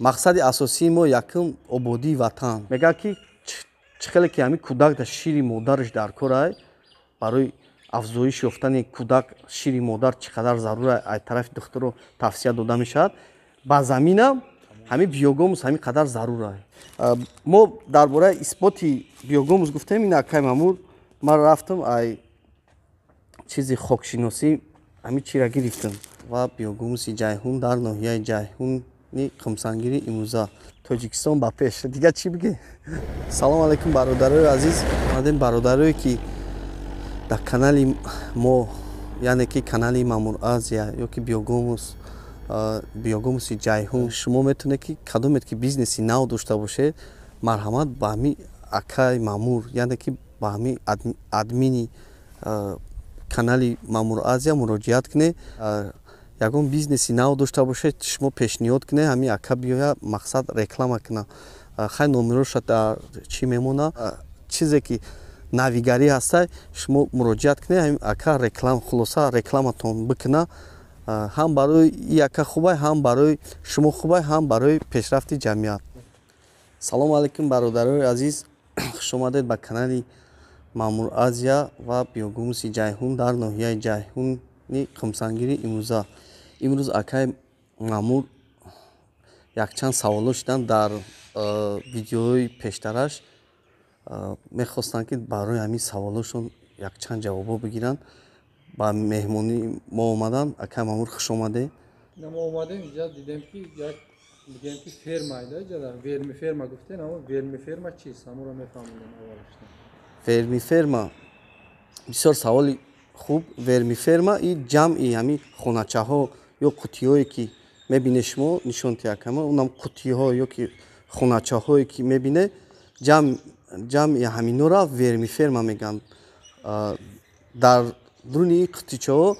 Мақсади асосии мо якум ободии ватан. Мегӯяд, ки чӣ хеле ки ҳамин кӯдак дар шири модараш дар кор, барои афзоиш ёфтани кӯдак шири модар чӣ қадар зарур, аз тарафи духтуро тавсия дода мешавад, ба заминам ҳамин биогумус ҳамин қадар зарур. Мо дар бораи исботи биогумус гуфтем. Ин акай Мамур, ман рафтам, ай чизи хокшиносӣ ҳамин чира гирифтам ва биогумуси Ҷайҳун дар ноҳияи Ҷайҳуни Қумсангири имрӯза Тоҷикистон ба пеш. Дигар чӣ бигӣ? Салом алайкум, бародарои азиз. Омадем, бародарое ки дар канали мо, яъне ки канали Мамур Азия ё ки биогумуси Ҷайҳун, шумо метавонед ки кадомед ки бизнеси нав дошта бошед, марҳамат, ба ҳамин акай Мамур, яъне ки ба ҳамин админи канали Мамур Азия муроҷиат кунед. Ягон бизнеси нав дошта бошед, шумо пешниҳод кунед, ҳамин ака биёя, мақсад реклама куна. Хай, номероша дар чӣ мемона. Чизе ки навигарӣ ҳаста, шумо муроҷиат кунед, ҳамин ака реклам, хулоса, рекламатон бикуна. Ҳам барои и ака хубай, ҳам барои шумо хубай, ҳам барои пешрафти ҷамъият. Салому алайкум, бародарои азиз, хуш омадед ба канали Мамур Азия ва биогумуси Ҷайҳун дар ноҳияи Ҷайҳуни Қумсангири имрӯза. Имрӯз акай Мамур якчанд саволо шуданд дар видеои пештараш, мехостанд ки барои ҳамин саволошон якчанд ҷавобҳо бигиранд. Ба меҳмонӣ мо омаданд. Акай Мамур, хуш омадед. Мо омадем инҷа, дидем ки як, бигем ки, ферма ида, вермиферма гуфтем. Амо вермиферма чист, ҳамонро мефаҳмидем аввалаш. Вермиферма бисёр саволи хуб. Вермиферма и ҷамъи ҳамин хоначаҳо ё қутиҳое ки мебинед шумо, нишон тиякама, унам қутиҳо ё ки хоначаҳое ки мебинед, ҷамъи ҳаминора вермиферма мегӯянд. Дар дуруни ин қутичаҳо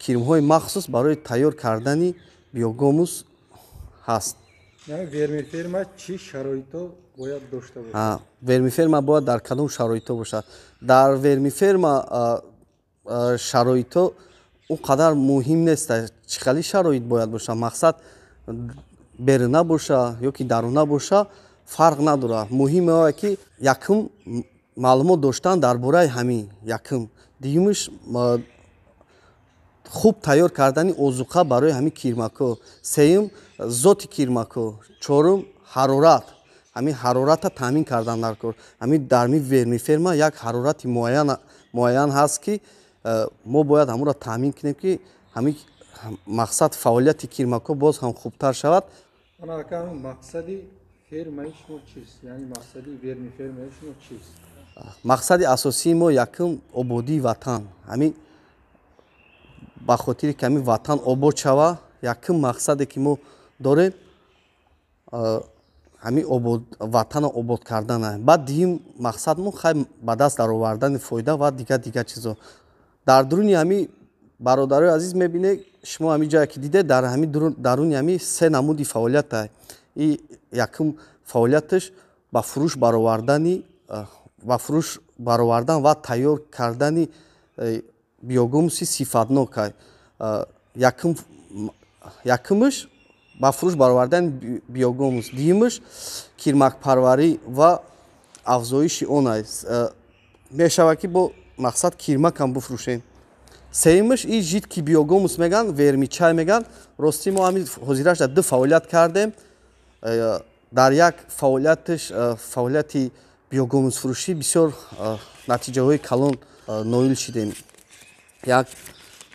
кирмҳои махсус барои тайёр кардани биогумус ҳаст. Вермиферма чӣ шароито бояд дошта бошад? Вермиферма бояд дар кадом шароито бошад? Дар вермиферма шароито он қадар муҳим нест, чӣ хели шароит бояд бошад. Мақсад, беруна боша ё ки даруна боша, фарқ надорад. Муҳим ое ки якум маълумот доштан дар бораи ҳамин якум, дуюмиш хуб тайёр кардани озуқа барои ҳамин кирмакҳо, сеюм зоти кирмакҳо, чорум ҳарорат, ҳамин ҳарората таъмин кардан дар кор. Ҳамин дар ми вермиферма як ҳарорати муайян ҳаст, ки мо бояд ҳамонро таъмин кунем, ки ҳамин мақсад фаъолияти кирмакҳо боз ҳам хубтар шавад. Мақсади фермаи шумо чист, яъне мақсади вермифермаи шумо чист? Мақсади асосии мо якум ободии ватан. Ҳамин ба хотире ки ҳамин ватан обод шава, якум мақсаде ки мо дорем, ҳамин ватанро обод кардана. Баъд дуюм мақсад мо хай ба даст даровардани фоида ва дигар дигар чизо. Дар дуруни ҳамин, бародарои азиз, мебинед шумо, ҳамин ҷое ки дидед, дар ҳамин даруни ҳамин се намуди фаъолията. И якум фаъолияташ ба фурӯш баровардани, ба фурӯш баровардан ва тайёр кардани биогумуси сифатнок. Якумаш ба фурӯш баровардани биогумус, дуюмаш кирмакпарварӣ ва афзоиши он аст. Мешавад ки бо мақсад кирмакам бифурӯшем. Сеюмаш и жидкий биогумус мегӯянд, вермичай мегӯянд. Ростӣ, мо ҳамин ҳозираш дар ду фаъолият кардем. Дар як фаъолияташ, фаъолияти биогумусфурӯшӣ, бисёр натиҷаҳои калон ноил шидем. Як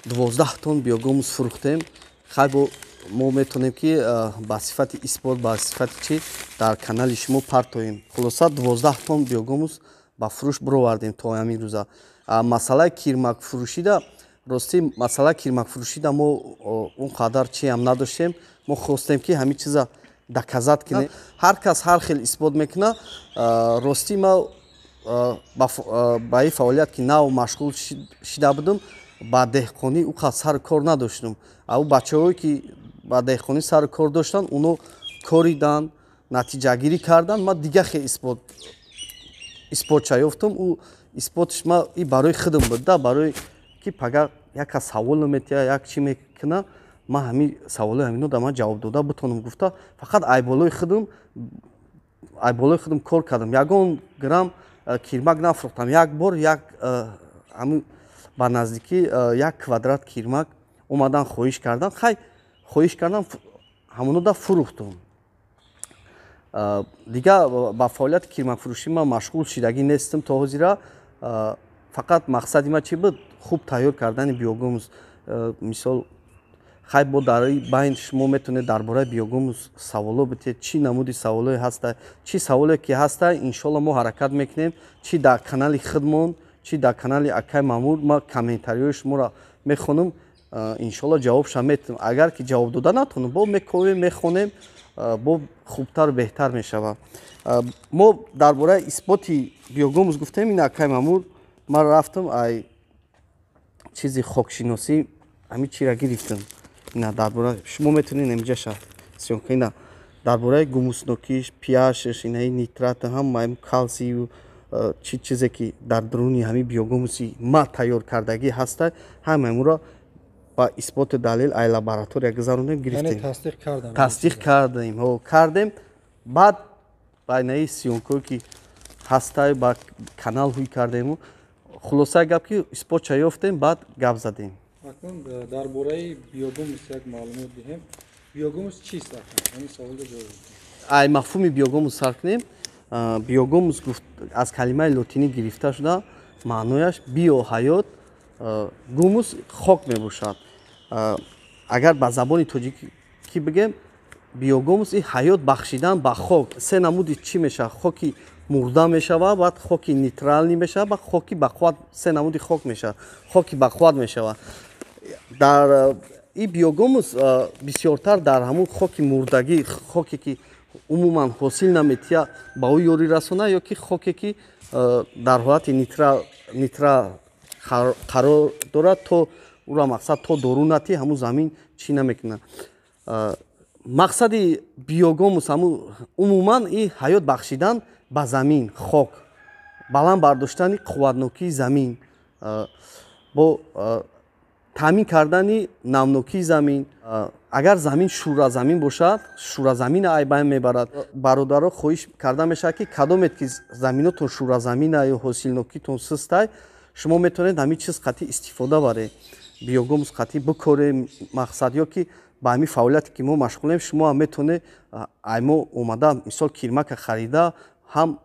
12 тонн биогумус фурӯхтем. Хай, бо мо метавонем ки ба сифати исбот, ба сифати чӣ дар канали шумо партоем. Хулоса, 12 тонн биогумус ба фурӯш бировардем то ҳамин рӯза. Масъалаи кирмакфурӯшида, ростӣ, масъалаи кирмакфурӯшида мо он қадар чиам надоштем. Мо хостем ки ҳамин чиза доказать кунем. Ҳар кас ҳар хел исбот мекунад. Ростӣ, ма ба ин фаъолият ки нав машғул шида будам, ба деҳқонӣ ӯ қад сару кор надоштам. Ӯ бачаҳое ки ба деҳқонӣ сару кор доштанд, оно кориданд, натиҷагирӣ карданд. Ма дигар хел исботша ёфтам. Ӯ исботш ма и барои худам буд да, барои ки пага як кас савол наметиҳа, як чӣ мекуна. Ман ҳамин саволои ҳамино да ман ҷавоб дода битонам гуфта, фақат айболои худам кор кардам. Ягон грамм кирмак нафурӯхтам. Як бор як ҳамин ба наздикӣ як квадрат кирмак омадан, хоҳиш кардан, хай, хоҳиш кардам, ҳамоно да фурӯхтум. Дигар ба фаъолияти кирмакфурӯшӣ ман машғул шидагӣ нестам то ҳозира. Фақат мақсади ман чӣ буд? Хуб тайёр кардани биогумус. Мисол, хай, бо дар байн шумо метавонед дар бораи биогумус саволо битед, чӣ намуди саволое ҳаста, чӣ саволе ки ҳаста, иншолло мо ҳаракат мекунем, чӣ дар канали худмон, чӣ дар канали акай Мамур, ман комментариҳои шуморо мехонам, иншолло ҷавобша метавонам. Агар ки ҷавоб дода натонам, бо мековем, мехонем, бо хубтару беҳтар мешавад. Мо дар бораи исботи биогумус гуфтем. Ин, акай Мамур, ман рафтам, ай чизи хокшиносӣ ҳамин чира гирифтам. Ина, дар бораи шумо метавонед инҷаша съёмка, ина, дар бораи гумуснокиш, pH-ш, инаи нитрат, ҳама калсию чӣ чизе ки дар дуруни ҳамин биогумуси ма тайёр кардагӣ ҳаста, ҳамаи онро ба исботи далел ай лаборатория гузарондем, гирифтем, тасдиқ кардем, кардем. Баъд ба инаи съёмкое ки ҳастай, ба канал ҳуй кардему. Хулосаи гап ки исботша ёфтем, баъд гап задем. Акнун дар бораи биогумус як маълумот диҳем. Биогумус чист, ҳамин саволро ҷавоб. Ай мафҳуми биогумус сар кунем. Биогумус гуфт, аз калимаи лотинӣ гирифта шуда, маънояш био ҳаёт, гумус хок мебошад. Агар ба забони тоҷикӣ бигем, биогумус и ҳаёт бахшидан ба хок. Се намуди чӣ мешавад? Хоки мурда мешавад, баъд хоки нейтральный мешавад, баъд хоки бақувват. Се намуди хок мешавад, хоки бақувват мешавад. Дар и биогумус бисёртар дар ҳамун хоки мурдагӣ, хоке ки умуман ҳосил наметия, ба ӯ ёрӣ расона, ё ки хоке ки дар ҳолати нейтрал қарор дорад, то ӯра мақсад то дору натӣ, ҳамун замин чӣ намекунад. Мақсади биогумус ҳамун умуман и ҳаёт бахшидан ба замин, хок, баланд бардоштани қувватнокии замин, бо таъмин кардани намнокии замин. Агар замин шӯразамин бошад, шӯразамина айбайн мебарад. Бародаро, хоҳиш карда мешавад, ки кадомед ки заминотон шӯразамина ё ҳосилнокитон сустай, шумо метавонед ҳамин чиз қатъи истифода баред, биогумус қатъи бикорем. Мақсад, ё ки ба ҳамин фаъолияте ки мо машғулем, шумо ҳам метавонед ай мо омада, мисол, кирмака харида, ҳам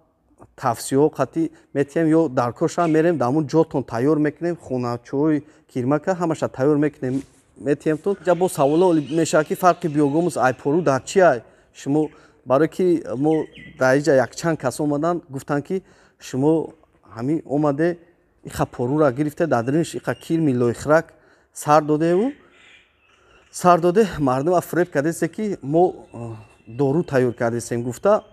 тавсияҳо қатъи метиҳем, ё дар коршам мерем, дар ҳамун ҷотон тайёр мекунем, хоначаҳои кирмака ҳамаша тайёр мекунем, метиҳемтон. Ҷа бо саволо мешавад, ки фарқи биогумус ай пору дар чи ай? Шумо барое ки мо дар иҷа якчанд кас омаданд, гуфтанд, ки шумо ҳамин омаде, иха порура гирифте, дар даринаш иха кирми лойхирак сар додеву сар доде, мардума фиреб кардесе, ки мо дору тайёр кардесем гуфта,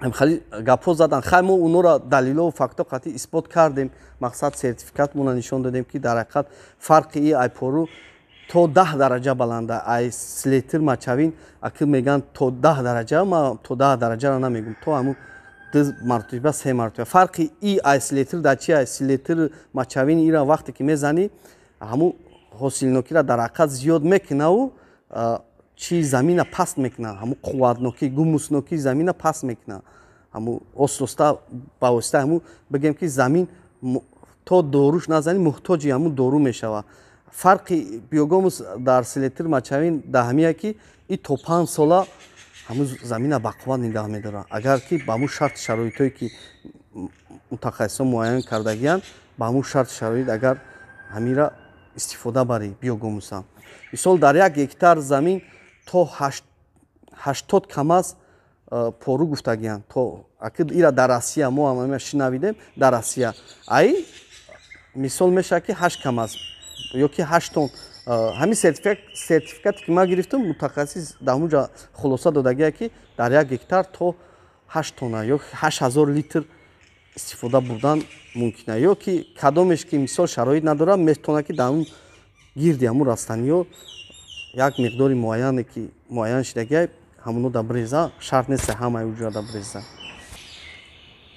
хеле гапҳо задан. Хай, мо онора далилову фактҳо қатъи исбот кардем. Мақсад, сертификатмона нишон додем, ки дар ҳақиқат фарқи и ай пору то 10 дараҷа баланда. Ай селитра, мочевина аки мегӯянд то 10 дараҷа, ма то 10 дараҷаро намегӯм, то ҳамун ду мартиба, се мартиба. Фарқи и ай селитра дар чи? Ай селитра, мочевина ира вақте ки мезанӣ, ҳамун ҳосилнокиро дар ҳақиқат зиёд мекунаву чи замина паст мекунад, ҳамун қувватнокӣ, гумуснокии замина паст мекунад. Ҳамун остоста, ба воситаи ҳамун, бигем ки замин то доруш назанӣ, муҳтоҷи ҳамун дору мешавад. Фарқи биогумус дар селитра, мочевина дар ҳамия, ки и то 5 сола ҳамун замина бақувват нигаҳ медорад, агар ки ба ҳамун шарти шароитое ки мутахассисон муайян кардагиянд, ба ҳамун шарти шароит агар ҳамира истифода барӣ биогумуса. Мисол, дар 1 гектар замин то 80 камаз пору гуфтагиянд. То ира дар Россия мо ҳам шинавидем, дар Россия ай мисол мешавад, ки 8 камаз ё ки 8 тонн. Ҳамин сертификате ки ман гирифтам, мутахассис дар ҳамунҷа хулоса додагия, ки дар 1 гектар то 8 тонна ё 8000 литр истифода бурдан мумкина. Ё ки кадомеш ки, мисол, шароит надорад, метавонад, ки дар ҳамун гирди ҳамун растаниҳо як миқдори муайяне ки муайян шидагия, ҳамуно да бреза. Шарт нест ҳамаи уҷра да бреза.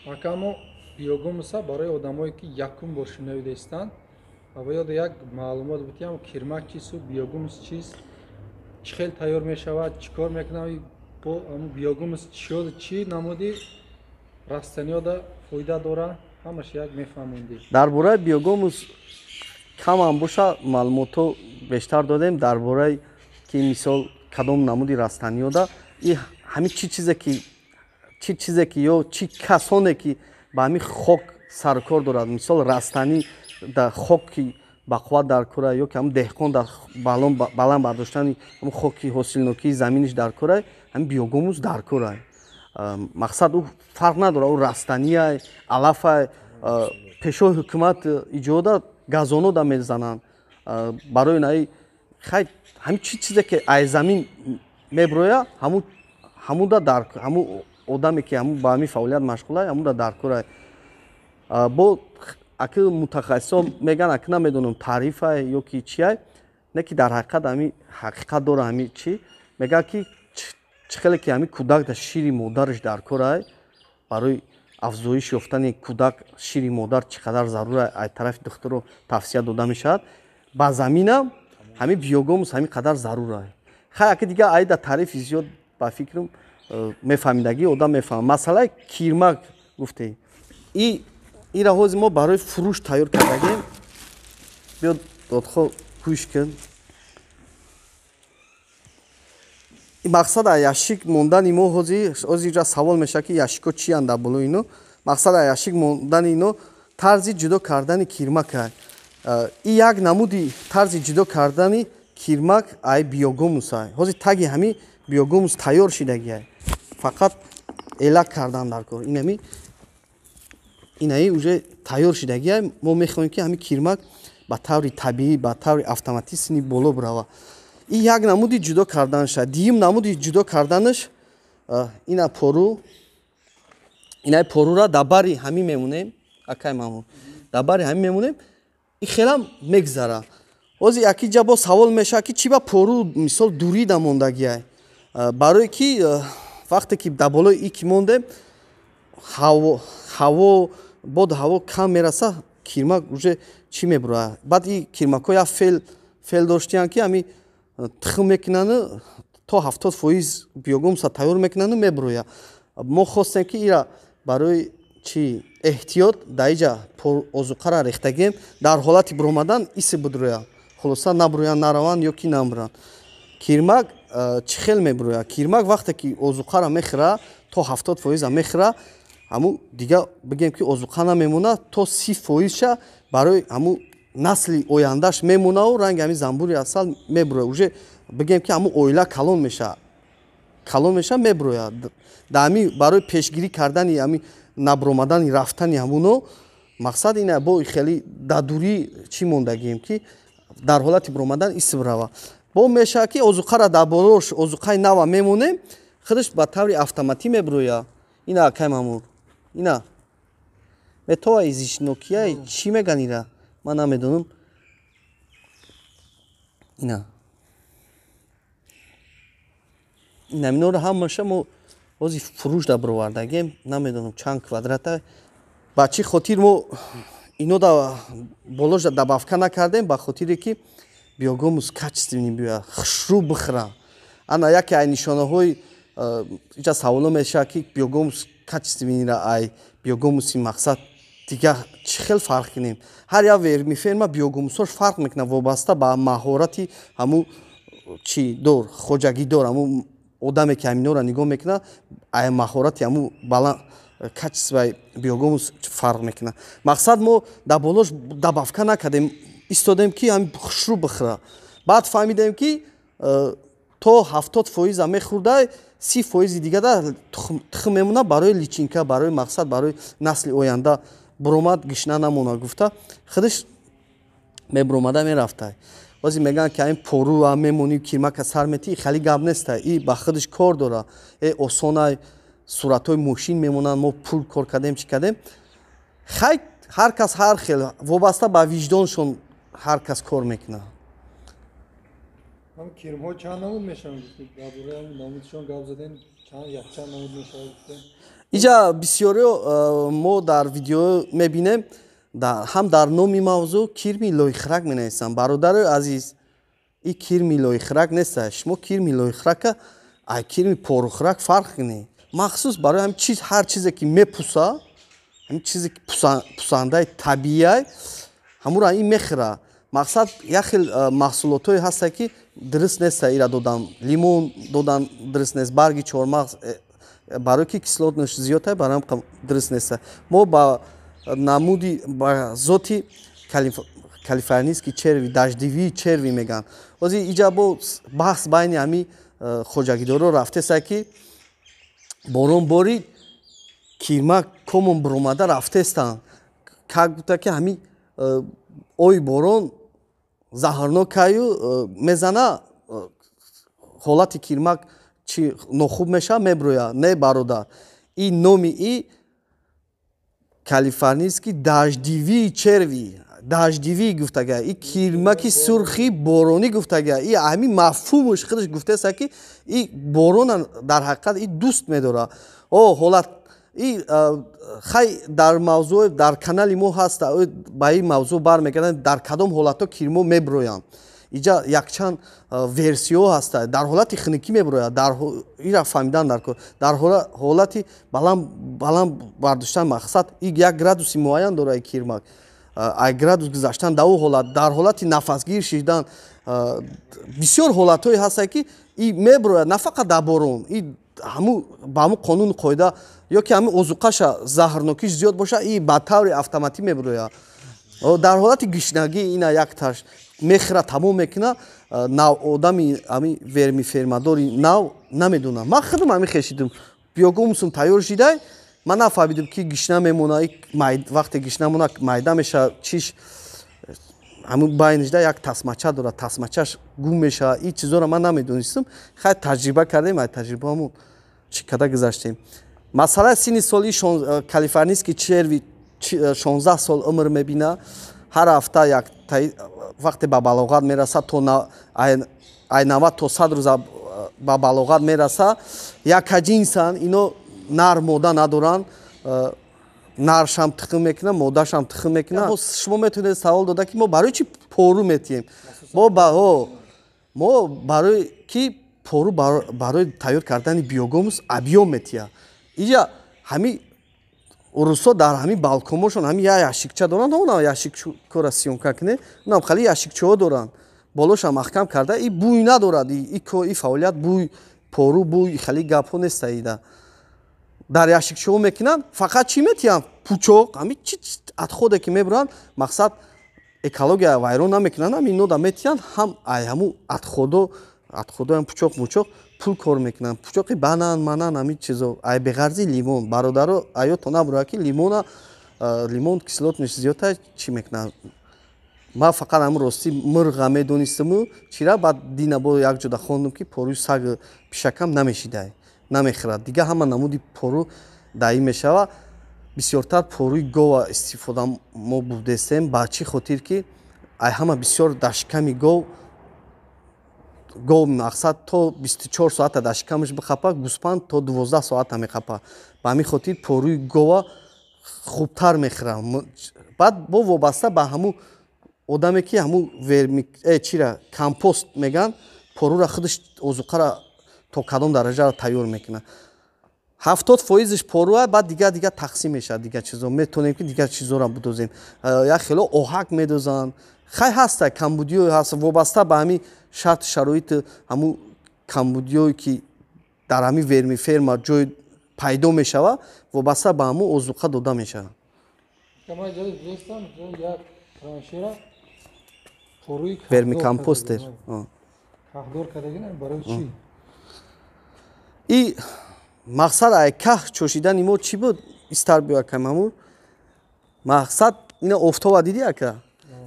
Ака, мо биогумуса барои одамое ки якум бор шунавида истанд. Ва ёд як маълумот бутиям, кирмак чист, биогумус чист, чӣ хел тайёр мешавад, чӣ кор мекунад, бо биогумус чӣ намуди растаниёда фоида дора, ҳамаш як мефаҳмондӣ. Дар бораи биогумус камам боша маълумотҳо бештар додем, дар бораи ки мисол кадом намуди растаниёда и ҳамин чӣ чизе ки ё чӣ касоне ки ба ҳамин хок сарукор дорад, мисол растанӣ дар хоки бақувват дар кора ё ки ҳамн деҳқон дар баланд бардоштани ҳамн хоки ҳосилнокии заминиш дар кора, ҳамин биогумус дар кора. Мақсад ӯ фарқ надорад, ӯ растаниай, алафай, пешои ҳукумат иҷода газонода мезананд барои наи хай ҳамин чӣ чизе ки ай замин меброя, ҳамуда дар ҳамун одаме ки ҳамун ба ҳамин фаъолият машғулай, ҳамуда дар кора. Бо аки мутахассисон мегӯянд, аки намедонам таърифай ё ки чиай, не ки дар ҳақиқат ҳамин ҳақиқат дора. Ҳамин чӣ мегӯяд ки чӣ хеле ки ҳамин кӯдак дар шири модараш дар корай, барои афзоиш ёфтани кӯдак шири модар чӣ қадар зарур ай тарафи духтуро тавсия дода мешавад, ба заминам ҳамин биогумус ҳамин қадар зарур ай. Хай аки дига айда таърифи зиёд ба фикрам мефаҳмидагӣ одам мефаҳмад. Масъалаи кирмак гуфте, ира ҳози мо барои фурӯш тайёр кардагем. Биё додхо гӯш кун. Мақсад а яшик мондани мо ҳози ҷа савол мешавад ки яшико чиянд дар болои ино. Мақсад а яшик мондани ино тарзи ҷудо кардани кирмак ай. И як намуди тарзи ҷудо кардани кирмак ай биогумус ай. Ҳози таги ҳамин биогумус тайёр шидаги ай. Фақат элак кардан дар кор. Инами инаи уже тайёр шидаги ай. Мо мехоҳем ки ҳамин кирмак ба таври табиӣ, ба таври автоматӣ сини боло бирава. И як намуди ҷудо карданаш. Дуюм намуди ҷудо карданаш ина пору, инаи порура дар бари ҳамин мемонем, акай Маҳмуд, дар бари ҳамин мемонем, и хелам мегзара. Ҳозир яки ҷа бо савол мешавад ки чӣ ба пору мисол дурида мондагиай. Барое ки вақте ки дар болои и ки мондем, ҳаво бод ҳаво кам мераса, кирмак уже чӣ мебурояд. Баъд и кирмакҳо як фел доштиянд ки ҳамин тухм мекунанд, то 70% биогумуса тайёр мекунанду мебурояд. Мо хостем ки ира барои чӣ эҳтиёт дар иҷа озуқара рехтагем, дар ҳолати буромадан иси будрояд, хулоса набуроянд, нараванд ё ки намбуранд. Кирмак чӣ хел мебурояд? Кирмак вақте ки озуқара мехӯра, то 70% мехӯра, ҳамун дига бигем ки озуқа намемонад, то 30%-ша барои ҳамун насли ояндаш мемонаву ранги ҳамин занбури асал мебурояд. Уже бигем ки ҳамун оила калон мешавад, калон мешавад, мебурояд. Дар ҳамин барои пешгирӣ кардани ҳамин набуромадани рафтани ҳамуно мақсад ина бо хеле дадурӣ чӣ мондагием ки дар ҳолати буромадан ис бирава. Бо мешавад ки озуқара дар болош озуқаи нава мемонем, худаш ба таври автоматӣ мебурояд. Ина акай Маҳмуд, ина метова изишнокия чӣ меган ира ман намедонам. Ина инаминора ҳамаша мо ҳозир фурӯш да бировардагем, намедонам чанд квадрата. Ба чӣ хотир мо ино да болош да добавка накардем? Ба хотире ки биогумус качественный биёяд, хушрӯ бихӯра. Ана яке ай нишонаҳои иҷа саволо мешавад ки биогумус качественныйра ай биогумуси мақсад дига чӣ хел фарқ кунем? Ҳар як вермиферма биогумусҳош фарқ мекунад вобаста ба маҳорати ҳамун чӣ дор, хоҷагидор, ҳамун одаме ки ҳаминора нигоҳ мекунад, ай маҳорати ҳамун баланд качествои биогумус фарқ мекунад. Мақсад мо дар болош добавка накардем, истодем ки ҳамин хушрӯ бихӯра. Баъд фаҳмидем ки то 70% мехӯрда, 30% дига да тухм мемонад барои личинка, барои мақсад, барои насли оянда буромад гишна намона гуфта худаш мебуромада мерафта. Ҳозир мегӯянд ки ҳамин пору мемонӣ кирмака сар метӣ, хеле гап неста, и ба худаш кор дора, э осонай, суратҳои мошин мемонанд, мо пул кор кардем, чӣ кардем. Хай ҳар кас ҳар хел вобаста ба виҷдоншон ҳар кас кор мекунад. Ҳам кирмҳо чанд намуд мешаванд? Дар бораи намудшон гап задем, якчанд намуд мешавад гуфтем. Иҷа бисёриё мо дар видео мебинем, Ҳам дар номи мавзӯъ кирми лойхӯрак менависам. Бародарои азиз, и кирми лойхӯрак неста. Шумо кирми лойхӯрака ай кирми порухӯрак фарқ кунед. Махсус барои ҳам чиз, ҳар чизе ки мепуса, ҳамин чизе ки пусандаи табииай, ҳамура ин мехӯра. Мақсад як хел маҳсулотҳое ҳаста, ки дуруст неста ира додан. Лимон додан дуруст нест, барги чормағз, барое ки кислотность зиёд, барои дуруст неста. Мо ба намуди, ба зоти калифорнийский черви, дождевые черви мегӯянд. Ҳозир иҷа бо баҳс байни ҳами хоҷагидоро рафтеса, ки борон бори, кирма комон биромада рафтестанд. Как гуфта, ки ҳами ои борон заҳрнокаю мезана, ҳолати кирмак чи нохуб мешава, меброяд. Не, бародар, и номи и калифорнийский дождевые черви, дождевые гуфтага, и кирмаки сурхи боронӣ гуфтага. И ҳамин мафҳумаш худаш гуфтеста, ки и борона дар ҳақиқат и дӯст медорад. О ҳолат и хай дар мавзӯъ дар канали мо ҳаста, ба ин мавзӯъ бармегардем, дар кадом ҳолатҳо кирмо меброянд. Иҷа якчанд версияҳо ҳаста. Дар ҳолати хунукӣ меброяд, ира фаҳмидан дар кор. Дар ҳолати баланд бардоштан, мақсад и як градуси муайян дорад кирмак, ай градус гузаштан, дар ӯ ҳолат, дар ҳолати нафасгир шидан, бисёр ҳолатҳое ҳастанд, ки и меброяд. На фақат дар борон, и ҳаму ба ҳаму қонуну қоида ё ки ҳамин озуқаша заҳрнокиш зиёд боша, и ба таври автоматӣ меброяд. Дар ҳолати гишнагӣ ина якташ мехӯра, тамом мекуна. Нав одами ҳамин вермифермадори нав намедонам. Ман худам ҳамин хешидум, биогумусум тайёр шидай, ман нафаҳмидум, ки гишна мемона. Вақте гишна мона, майда мешава, чиш ҳамун байнишда як тасмача дорад, тасмачаш гум мешава. Ин чизоро ман намедонистам. Хай, таҷриба кардем, ай таҷрибаамон чӣ када гузаштем. Масъалаи синни соли калифорнийский черви 16 сол умр мебина. Ҳар ҳафта як вақте ба балоғат мерасад, то ай 90 то 100 рӯза ба балоғат мераса. Якаҷинсанд ино, нар мода надоранд. Наршам тухм мекунад, модашам тухм мекунад. Шумо метавонед савол дода, ки мо барои чӣ пору метиҳем? Мо барои ки пору барои тайёр кардани биогумус объём метиҳад. Иҷа ҳами урусҳо дар ҳамин балконҳошон ҳамин як ящикча доранд, ҳамона ящиккора съёмка кунед, унам хали ящикчаҳо доранд, болошам маҳкам карда, и бӯй надорад. И фаъолият бӯй, пору бӯй, хали гапҳо неста. Ида дар ящикчаҳо мекунанд. Фақат чӣ метиҳанд? Пучоқ, ҳамин чи отходе ки мебуранд. Мақсад, экология вайрон намекунанд, ҳам инода метиҳанд, ҳам ай ҳаму отходоам пучоқ мучоқ пул кор мекунанд. Пучоқи банан манан, ҳамин чизо, ай беғарзи лимон. Бародаро, аёто набурад, ки лимона, лимон кислотность зиёдта чӣ мекунанд. Ман фақат ҳамун ростӣ мурға медонистаму чира. Баъд дина бо як ҷода хондум, ки поруи саг пишакам намешидай, намехӯрад. Дига ҳама намуди пору даӣ мешава. Бисёртар поруи гова истифода мо бурдестем. Ба чӣ хотир? Ки ай ҳама бисёр дар шиками гов. Гов, мақсад, то 24 соата дар шикамаш бихапа, гӯспанд то 12 соата мехапа. Ба ҳамин хотир поруи гова хубтар мехӯра. Баъд бо вобаста ба ҳамун одаме, ки ҳамун верми чира компост меган, порура худаш озуқара то кадом дараҷаро тайёр мекунад. 70 фоизаш поруа, баъд дига тақсим мешавад. Дига чизо метавонем, ки дигар чизоро бидозем. Як хело оҳак медозанд. Хай, ҳаста камбудиё ҳаст, вобаста ба ҳамин шарти шароити ҳамун камбудиёе, ки дар ҳамин вермиферма ҷой пайдо мешавад, вобаста ба ҳамун озуқа дода мешавад. Ман иҷозат дидестам, як траншера поруи вермикомпостер. Каҳдор кардагина, барои чӣ? И мақсад ай каҳ чошидани мо чӣ буд? Истар биё, ака Мамур. Мақсад, ина офтоба дидӣ, ака?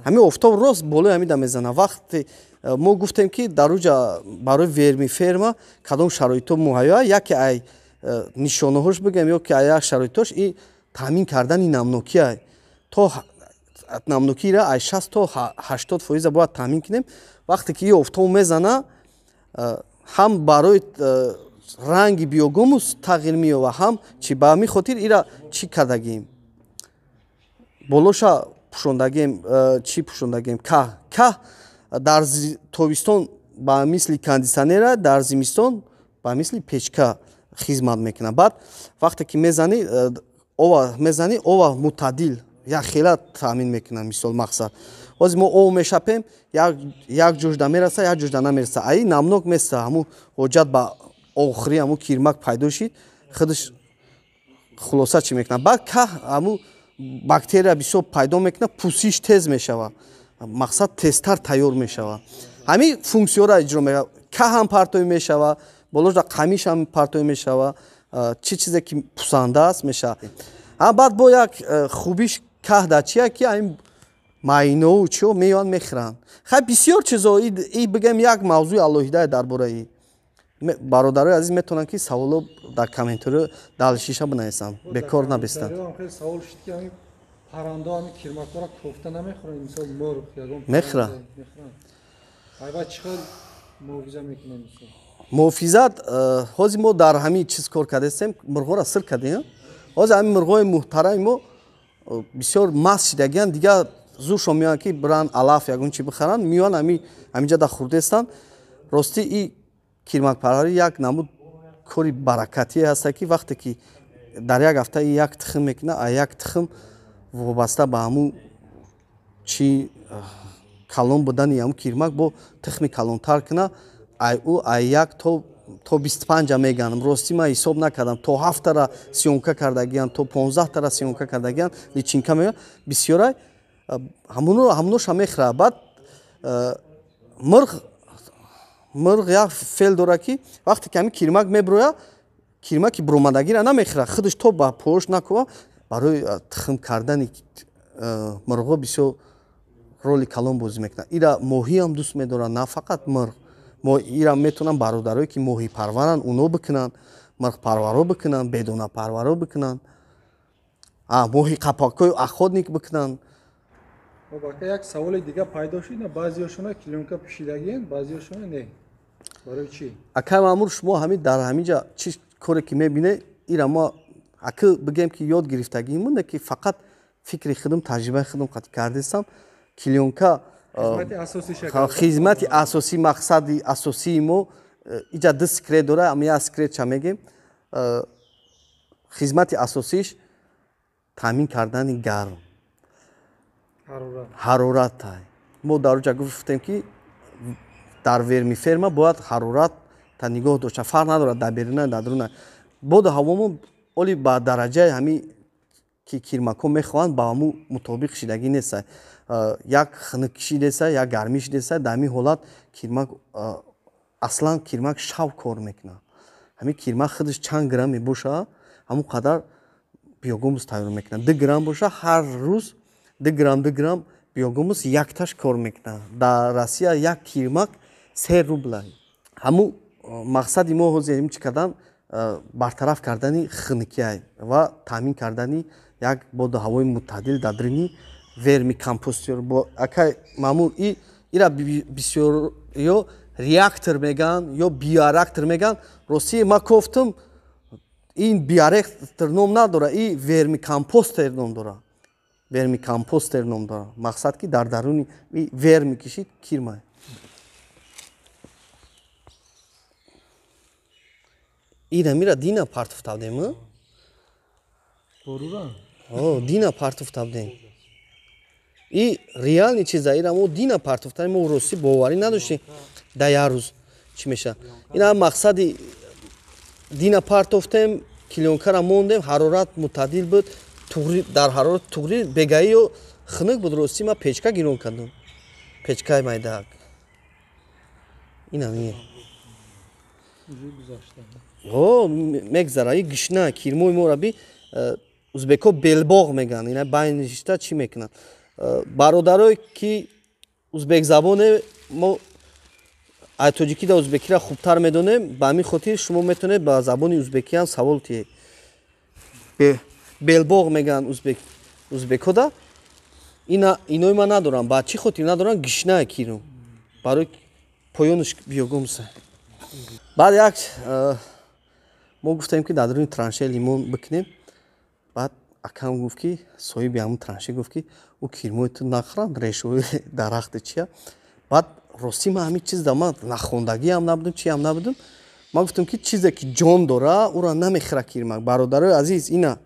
Ҳамин офтоб рост болои ҳамида мезана. Вақте мо гуфтем, ки дар уҷа барои вермиферма кадом шароитҳо муҳайё, яке ай нишонаҳош бигӯем ё ки ай як шароитҳош и таъмин кардани намнокия. То намнокиро ай 60 то 80 фоиза бояд таъмин кунем. Вақте ки и офтоб мезана, ҳам барои ранги биогумус тағйир меёбад, ҳам чи. Ба ҳамин хотир ира чӣ кардагим, болоша. пӯшондагем, чӣ пӯшондагем? Каҳ. Каҳ дар тобистон ба мисли кондитсионера, дар зимистон ба мисли печка хизмат мекунад. Баъд вақте ки мезанӣ, ова мезанӣ, ова мӯътадил як хела таъмин мекунад. Мисол мақсад, ҳозир мо ов мешапем, як ҷожда мераса, як ҷожда намереса. Аи намнок места, ҳамун ҳоҷат ба охирӣ ҳамун кирмак пайдо шид, худаш хулоса чӣ мекунад. Баъд каҳ ҳамун бактерия бисёр пайдо мекунад, пӯсиш тез мешавад, мақсад тезтар тайёр мешавад. Ҳамин функсияро иҷро мекунад. Каҳ ҳам партоӣ мешавад, болошда қамиш ҳам партоӣ мешавад, чӣ чизе ки пусанда аст мешавад. Баъд бо як хубиш каҳ дар чия ки ҳамин майинову чиҳо меоянд, мехӯранд. Хай, бисёр чизо и бигем, як мавзӯи алоҳидае дар бораи. Бародарои азиз метавонанд ки саволо дар комментариё далшиша бинависанд, бекор набистанд. Савол шуд ки ҳамин паррандо ҳамин кирмакҳоро кофта намехӯранд, мисол мурғ ягон? Мехӯранд. Айва чӣ хел муҳофиза мекунем, мисол? Муҳофизат, ҳозир мо дар ҳамин чиз кор кардастем, мурғҳоро сир кардем. Ҳозир ҳамин мурғҳои муҳтарами мо бисёр маст шидагиянд, дигар зуршон меоянд ки биранд алаф ягон чи бихаранд, меоянд ҳаминҷа да хурдестанд. Ростӣ, и кирмакпарварӣ як намуд кори баракатие ҳаста, ки вақте ки дар як ҳафта як тухм мекунад, а як тухм вобаста ба ҳамун чи калон будани ҳамун кирмак бо тухми калонтар кунад, ай ӯ ай як то 25-а меганам. Ростӣ, ман ҳисоб накардам, то ҳафтара съёмка кардагиян, то 15-тара съёмка кардагиян, личинка меояд бисёрай, ҳамуноша мехӯрад. Баъд мурғ як феъл дорад, ки вақте ки ҳамин кирмак мебирояд, кирмаки буромадагиро намехӯрад, худаш то ба пош накува. Барои тухм кардани мурғҳо бисёр роли калон бозӣ мекунад. Ира моҳиам дӯст медорад, на фақат мурғ. Ира метавонанд бародарое ки моҳипарваранд, уно бикунанд, мурғпарваро бикунанд, бедонапарваро бикунанд, моҳи қапакҳои охотник бикунанд. Ака, як саволи дига пайдо шуд: баъзеҳошона клеёнка пӯшидагиен, баъзеҳошона не, барои чӣ? Акай Маъмур, шумо ҳамин дар ҳаминҷа чӣ коре ки мебинед, ира мо аки бигем ки ёд гирифтагиимон, ки фақат фикри худам, таҷрибаи худам қати кардестам. Клеёнка хизмати асосӣ, мақсади асосии мо иҷа ду секрет дора, ама як секретша мегем. Хизмати асосиш таъмин кардани гарм, ҳарорат. Мо дар оҷа гуфтем, ки дар вермиферма бояд ҳарорат та нигоҳ дошта, фарқ надорад дар беруна, дар дуруна. Боду ҳавомо оли ба дараҷаи ҳамин ки кирмакҳо мехоҳанд, ба ҳамун мутобиқ шидагӣ неста, як хунукшӣ неста, як гармиш неста. Дар ҳамин ҳолат кирмак, аслан кирмак шав кор мекунад. Ҳамин кирмак худаш чанд грамм мебошад, ҳамон қадар биогумус тайёр мекунад. 2 грамм боша, ҳар рӯз 2 грамм, 2 грамм биогумус якташ кор мекунад. Дар Россия як кирмак 3 рубла. Ҳамун мақсади мо ҳозир чӣ кардан, бартараф кардани хунукия ва таъмин кардани як боду ҳавои мӯътадил дар даруни вермикомпостер. Акай Маъмур, ира бисёр ё реактор мегӯянд, ё биореактор мегӯянд. Ростӣ, ма кофтам, ин биореактор ном надорад, и вермикомпостер ном дорад, вермикомпостер ном дорад. Мақсад ки дар даруни верми кишид кирма. Ира мира дина партуфтавдем, дина партуфтавдем. И реальный чиза, ира мо дина партуфтанем. Мо ростӣ боварӣ надоштем, дар як рӯз чӣ мешавад. Ина мақсади дина партофтем, клеёнкара мондем, ҳарорат мӯътадил буд, дар ҳарорат туғри бегаӣ ё хунук буд. Ростӣ, ман печка гирон кардам, печкаи майдаак. Инам мегзара, и гишна кирмои моро би узбекҳо белбоғ мегӯянд. Ина байништа чӣ мекунанд, бародарое ки узбекзабоне, мо ай тоҷикӣ да узбекиро хубтар медонем, ба ҳамин хотир шумо метавонед ба забони узбекиам савол тиҳед. Белбоғ мегӯянд узбекҳо да. Ина инои ман надорам. Ба чӣ хотир надорам? Гишнае кирум, барои поёнаш биогумуса. Баъд як мо гуфтем, ки дар даруни траншея лимон бикунем. Баъд Акам гуфт, ки соҳиби ҳамун транше гуфт, ки ӯ кирмои ту нахӯранд, решаҳои дарахти чия. Баъд ростӣ ман ҳамин чиз да ман нахондагиам набудам, чиам набудам. Ман гуфтам, ки чизе ки ҷон дора, ӯро намехӯра кирмак. Бародарои азиз, ина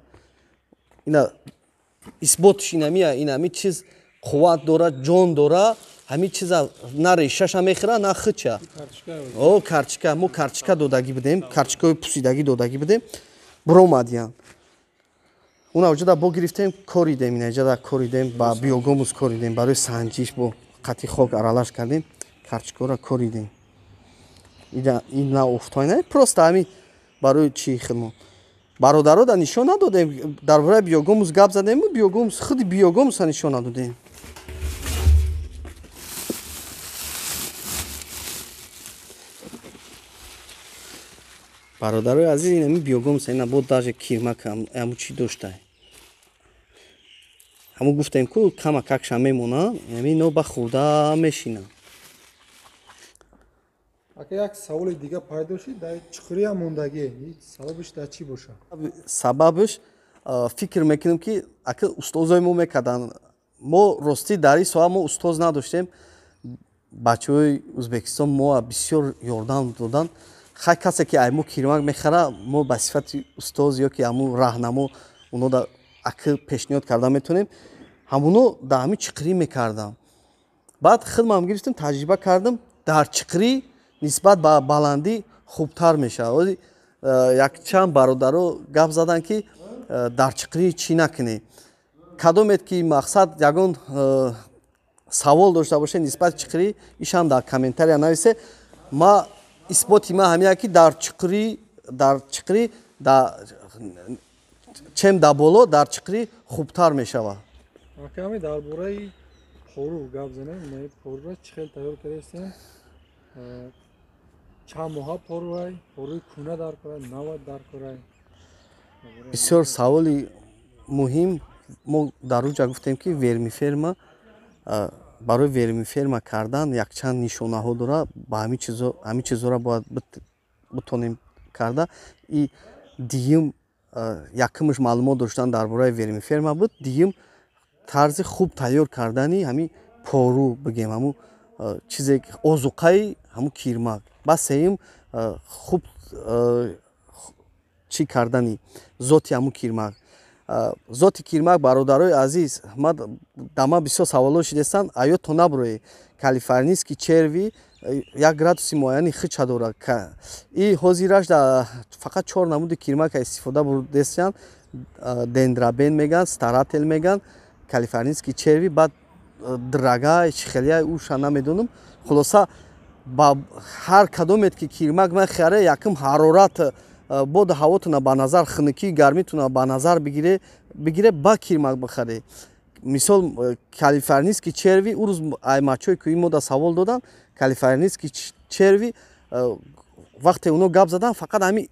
исботш инамия, ин ҳамин чиз қувват дора, ҷон дора, ҳамин чиза на решаша мехӯра, на хича. О, карчика, мо карчика додагӣ будем, карчикаҳои пусидагӣ додагӣ будем, буромадиян. Уна оҷада бо гирифтем, коридем, инаҷада коридем, ба биогумус коридем, барои санҷиш бо қати хок аралаш кардем, карчикаҳоро коридем. Ин на офтои, на просто ҳамин барои чи хидмат. Бародаро да нишон надодем, дар бораи биогумус гап задем, биогумус, худи биогумуса нишон надодем. Бародарои азиз, ин ҳамин биогумус, ина бо даже кирмак ҳамун чӣ доштай. Ҳамун гуфтем ку кама какша мемонанд, ҳамин ино ба хӯрда мешинанд. Ака, як саволи дига пайдо шуд, дар чуқуриам мондагӣ, сабабаш дар чӣ бошад? Сабабаш, фикр мекунем, ки ака устозои мо мекарданд. Мо ростӣ дар ин соҳа мо устоз надоштем. Бачаҳои Ӯзбекистон мо бисёр ёрдам доданд. Хай, касе ки ай мо кирмак мехара, мо ба сифати устоз ё ки ҳамун раҳнамо оно да ака пешниҳод карда метавонем. Ҳамуно дар ҳамин чиқирӣ мекардам. Баъд хидмам гирифтем, таҷриба кардам, дар чиқирӣ нисбат ба баландӣ хубтар мешавад. Якчанд бародаро гап заданд, ки дар чиқирӣ чӣ накунӣ. Кадомед ки мақсад ягон савол дошта бошед нисбати чиқирӣ, ишам дар комментария нависе. Ма исботи ма ҳамия, ки дар чиқирӣ чем дар боло, дар чиқирӣ хубтар мешавад. Аками дар бораи пору гап занем. Поруро чӣ хел тайёр кардастем? Чанд моҳа поруай? Поруи кӯна дар корай, нава дар корай? Бисёр саволи муҳим. Мо дар рӯҷа гуфтем, ки вермиферма, барои вермиферма кардан якчанд нишонаҳо дора. Ба ҳамин чизҳоро бояд бутонем карда. И дуюм, якумш маълумот доштан дар бораи вермиферма буд, дуюм тарзи хуб тайёр кардани ҳамин пору, бигем, ҳамун чизе озуқаи ҳамун кирмак. Баъд сеюм хуб чӣ кардани зоти ҳамун кирмак. Зоти кирмак, бародарои азиз, да ман бисёр саволҳо шидестанд, аёдто набуроед, калифорнийский черви як градуси муайяни хича дорад. И ҳозираш фақат чор намуди кирмака истифода бурдестиянд: дендрабен меган, старатель меган, калифорнийский черви, баъд драга чихелия, уша намедонам. Хулоса, ба ҳар кадомет ки кирмак мехаре, якум ҳарорат, боду ҳавотуна ба назар, хунукии гармитуна ба назар бигире, ба кирмак бихаре. Мисол, калифорнийский черви, ӯ рӯз аймачҳои кӯи мо да савол доданд, калифорнийский черви вақте оно гап задан, фақат ҳами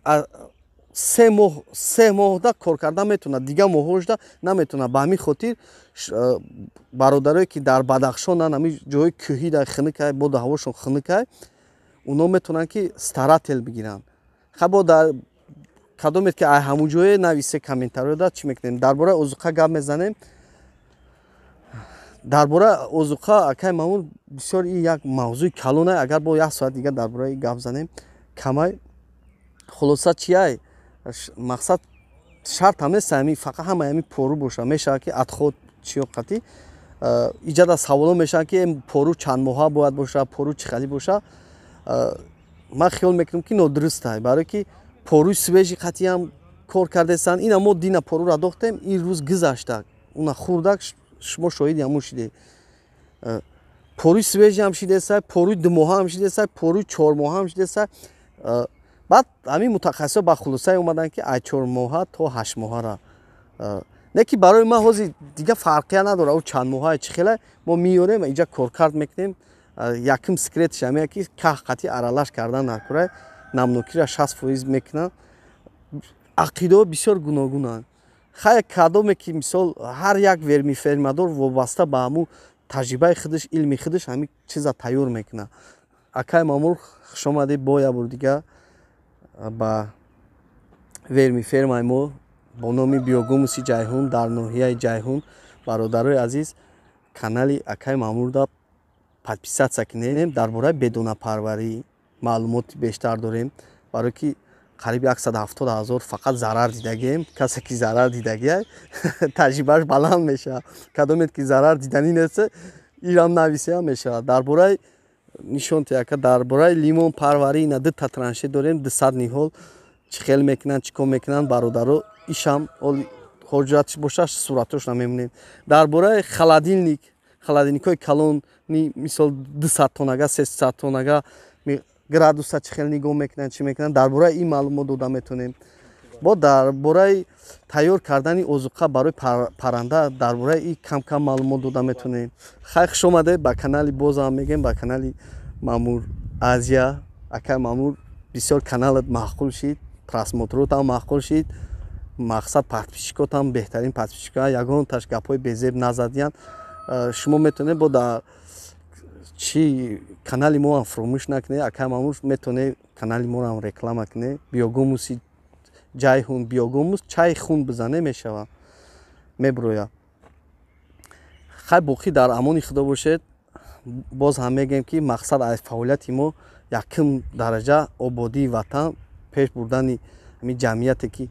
3 моҳ, 3 моҳда кор кардан метавонад, дигар моҳҳошда наметавонад. Ба ҳамин хотир бародарое ки дар Бадахшонанд, ҳамин ҷои кӯҳида хунукай, боду ҳавошон хунукай, оно метавонанд ки старатель бигиранд. Хабо дар кадомет ки ай ҳамун ҷое нависе комментариёда. Чӣ мекунем? Дар бораи озуқа гап мезанем. Дар бораи озуқа, акай Мамур, бисёр и як мавзӯи калонай, агар бо як соат дигар дар бораи гап занем, камай. Хулоса, чиай мақсад, шартам нест ҳами фақат ҳамаи ҳами пору боша, мешавад ки отход чиё қатӣ. Иҷада саволо мешаванд, ки пору чанд моҳа бояд боша, пору чӣ хали боша. Ман хиёл мекунам, ки нодурустай, барое ки поруи свежий қатиам кор кардестанд. Ина мо дина порура дохтем, ин рӯз гузашта, уна хурдак, шумо шоҳиди ҳамун шидед. Поруи свежий ҳам шидесай, поруи 2 моҳа ҳам шидесай, поруи 4 моҳа ҳам шидесай. Баъд ҳамин мутахассисо ба хулосае омаданд, ки аз 4 моҳа то 8 моҳара. Не ки барои ман ҳозир дига фарқия надорад, ӯ чанд моҳае, чӣ хела. Мо меёрем, инҷа коркард мекунем. Якум секретш ҳамия, ки ках қатӣ аралаш кардан накурай, намнокира 60% мекунанд. Ақидаҳо бисёр гуногунанд. Хай, кадоме ки, мисол, ҳар як вермифермадор вобаста ба ҳамун таҷрибаи худаш, илми худаш ҳамин чиза тайёр мекунад. Акай Мамур, хушомадед бо як бор дига ба вермифермаи мо. Бо номи Биогумуси Ҷайҳун дар ноҳияи Ҷайҳун. Бародарои азиз, канали акаи Маъмурда подписаться кунем. Дар бораи бедонапарварӣ маълумоти бештар дорем, барое ки қариб 170 000 фақат зарар дидагием. Касе ки зарар дидагия, таҷрибааш баланд мешавад. Кадомет ки зарар диданӣ нест, ирам нависеам мешавад. Дар бораи нишон яка, дар бораи лимонпарварӣ ина дута транше дорем, 200 ниҳол, чӣ хел мекунанд, чӣ кор мекунанд, бародаро, ишам ҳоҷатш боша, суратошро мемонем. Дар бораи холодильник, холодильникҳои калони, мисол, 200 тоннага, 300 тоннага, градуса чӣ хел нигоҳ мекунанд, чӣ мекунанд, дар бораи ин маълумот дода метавонем. Бо дар бораи тайёр кардани озуқа барои парранда, дар бораи ин кам-кам маълумот дода метавонем. Хай, хуш омадед ба канали, бозам мегем, ба канали Мамур Азия. Акай Мамур, бисёр каналат маъқул шид, просмотротам маъқул шид, мақсад, подписчикотам беҳтарин подписчика, ягонташ гапҳои безеб назадиянд. Шумо метавонед бо дар чи канали моам фуромӯш накунед. Акай Мамур, метавонед канали моам реклама кунед. Биогумуси Ҷайҳун, биогумус чайхун бизане, мешавад, мебирояд. Хай, боқӣ дар амони Худо бошед. Боз ҳам мегӯем, ки мақсад аз фаъолияти мо якум дараҷа ободии ватан, пеш бурдани ҳамин ҷамъияте, ки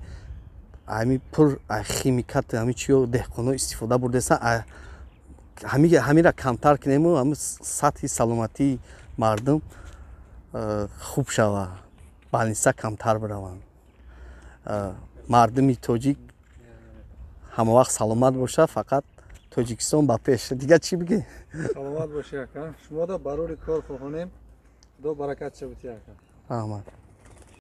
ҳами пур химикат, ҳами чиё деҳқоно истифода бурдесан, ҳамира камтар кунему ҳами сатҳи саломатии мардум хуб шавад, больница камтар бираванд, мардуми тоҷик ҳамавақт саломат бошад. Фақат Тоҷикистон ба пеш! Дигар чӣ бигӣ? Саломат бошед, ака. Шумода барори кор хоҳонем, Худо баракат шавад, ака. Раҳмат.